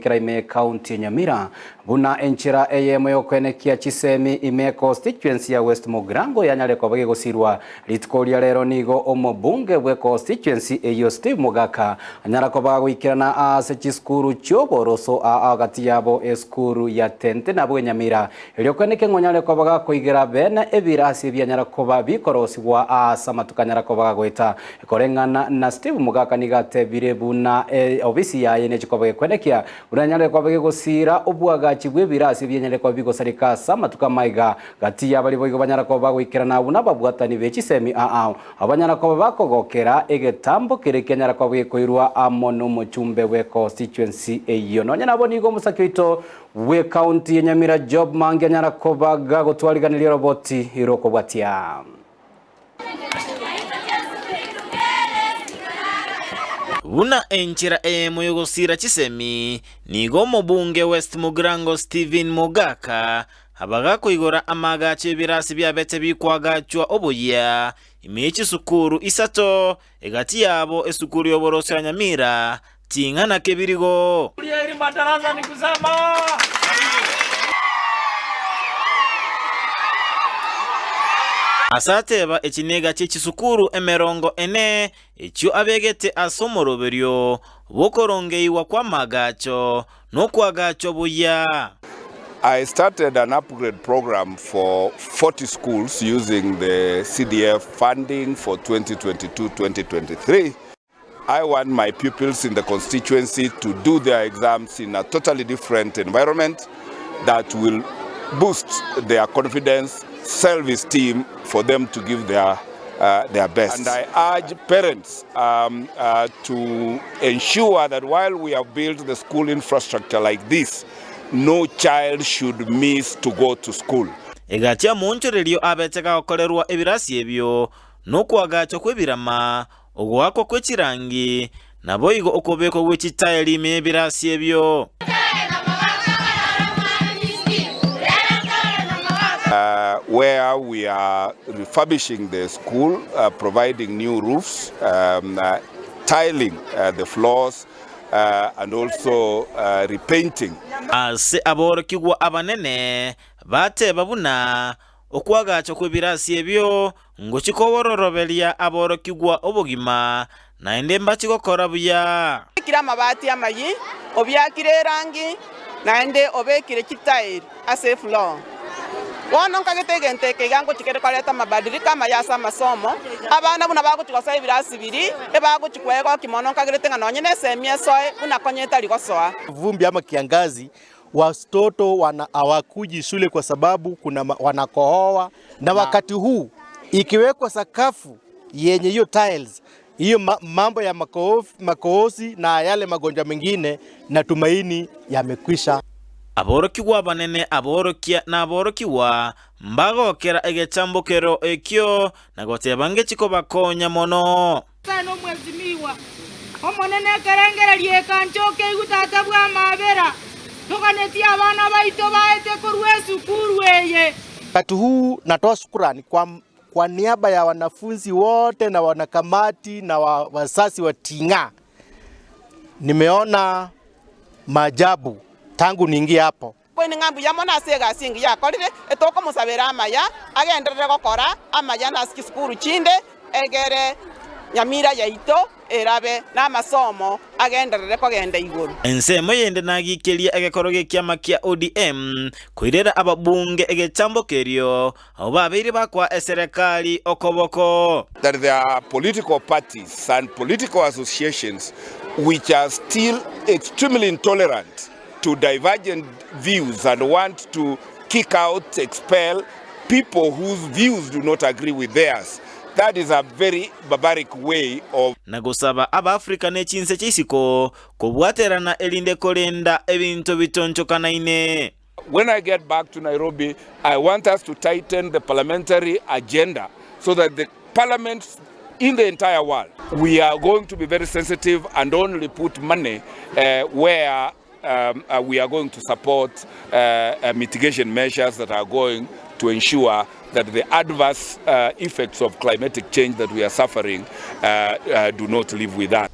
Kera ime y'Ekaunti ya Nyamira buna enchera eyemo y'okoenekia chisemi ime y'econstituency ya West Mugirango yanyare koba gegosirwa. Rituko ria rero nigo omobunge bw'econstituency eyio Steve Mogaka anyara koba gagoikerana aase chisukuru chi'oboroso aa gati yabo esukuru ya Tente nabwo Nyamira erio koenekia ng'a onyare koba gakoigera bene ebirasi ebianyara koba bikorosigwa aase amatuko anyara koba gagoeta. Koreng'ana na Steve Mogaka nigo atebire buna obisi yaye nechi koba gekwenekia buna enyarire koba gegosiira obwagachi bw'ebirasi ebianyarire koba bigosareka ase amatuko amaiga gati y'abaria boigo banyara koba bagoikerana buna ababwatani be chisemi aa abanyara koba bakogokera egetambo keria kianyara koba gekoirwa amo nomochumbe bwe constituency eyio. Nonya nabo nigo omosake oito bw'ecounty ya Nyamira Job Mangi anyara koba gagotwariganeria oroboti rokobwatia. Buna enchera eyemo y'ogosiira chisemi, nigo omobunge West Mugirango Stephen Mogaka abagakoigora amaagacho ebirasi biabete bikwagachwa oboyia ime ye chisukuru isato egati yabo esukuru y'oboroso ya Nyamira, Ting'ana kebirigo. Ase ateba echiniga chie chisukuru emerongo ene echio abegete ase omoroberio bw'okorongeigwa kw'amaagacho na okoagachwa buya. I started an upgrade program for 40 schools using the CDF funding for 2022-2023. I want my pupils in the constituency to do their exams in a totally different environment that will boost their confidence, self-esteem for them to give their, uh, their best. And I urge parents um, uh, to ensure that while we have built the school infrastructure like this, no child should miss to go to school. Egachia omoonchorerio abete gagokorerwa ebirasi ebio, nokoagachwa kw'ebirama, Ogoakwa kwe chirangi, naboigo okobekwa gwe chitaeli ime y'ebirasi ebio. Where we are refurbishing the school, providing new roofs, tiling the floors and also repainting. Ase aborokigwa abanene bateba buna Okoagachwa kw'ebirasi ebio ngochia kobororoberia aborokigwa obogima, naende mbachie gokora buya. Obekire amabati amayia, obiakire erangi, naende obekire chitairi ase efloor. Bono nkagete egento eke iga ngochia kere koreta amabadiliko amaya ase amasomo, abana buna bagochia gosoa ebirasi biria, ebagochia kwegokia mono nkagerete ng'a nonye nesemi esoe buna konya etari gosoa. Vumbi ama kiangazi Watoto wana hawakuji shule kwa sababu kuna wanakohoa, na wakati huu ikiwekwa sakafu yenye hiyo tiles hiyo mambo ya makohozi na yale magonjwa mengine natumaini yamekwisha. Aborokigwa abanene, aborokia, na aborokigwa mbagokera egechambokero ekio na goteba ngechi kobakonya mono. Nyasae nomwesimigwa, Omonene ekerengererio ekanchoka eigwe Tata bw'amabera, toganetie abana baito baete korwa esukuru eye. Wakati huu natoa shukrani kwa, kwa niaba ya wanafunzi wote na wanakamati na wa, wazazi wa Ting'a. Nimeona maajabu tangu niingie hapo. Koini ng'a mbuya mono ase egasi engiya akorire, etokomosabera amaya, agenderere gokora amaya nase chisukuru chinde, egere Nyamira yaito erabe namasomo agenderere kogenda igoro. Ensemo yende nagikeria egekoro g'ekiama kia ODM koirera ababunge egechambo kerio abwo babeire bakoa eserekari okoboko. That there are political parties and political associations which are still extremely intolerant to divergent views and want to kick out, expel people whose views do not agree with theirs. That is a very barbaric way of. Na gosaba Abaafrika ne chinse chia isiko kobwaterana erinde korenda ebinto bitonchokanaine. When I get back to Nairobi, I want us to tighten the parliamentary agenda so that the parliaments in the entire world, we are going to be very sensitive and only put money uh, where um, uh, we are going to support uh, uh, mitigation measures that are going to ensure that the adverse uh, effects of climatic change that we are suffering uh, uh, do not live with us.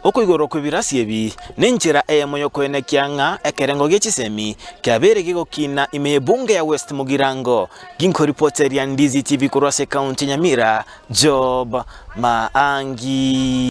Okoigorwa kw'ebirasi ebi nenchera eyemo y'okoenekia ng'a ekerengo gie chisemi kiabeire gegokina ime y'ebunge ya West Mugirango. Ginkoripoteria Ndizi TV korwa ase ekaunti ya Nyamira, Job Maangi.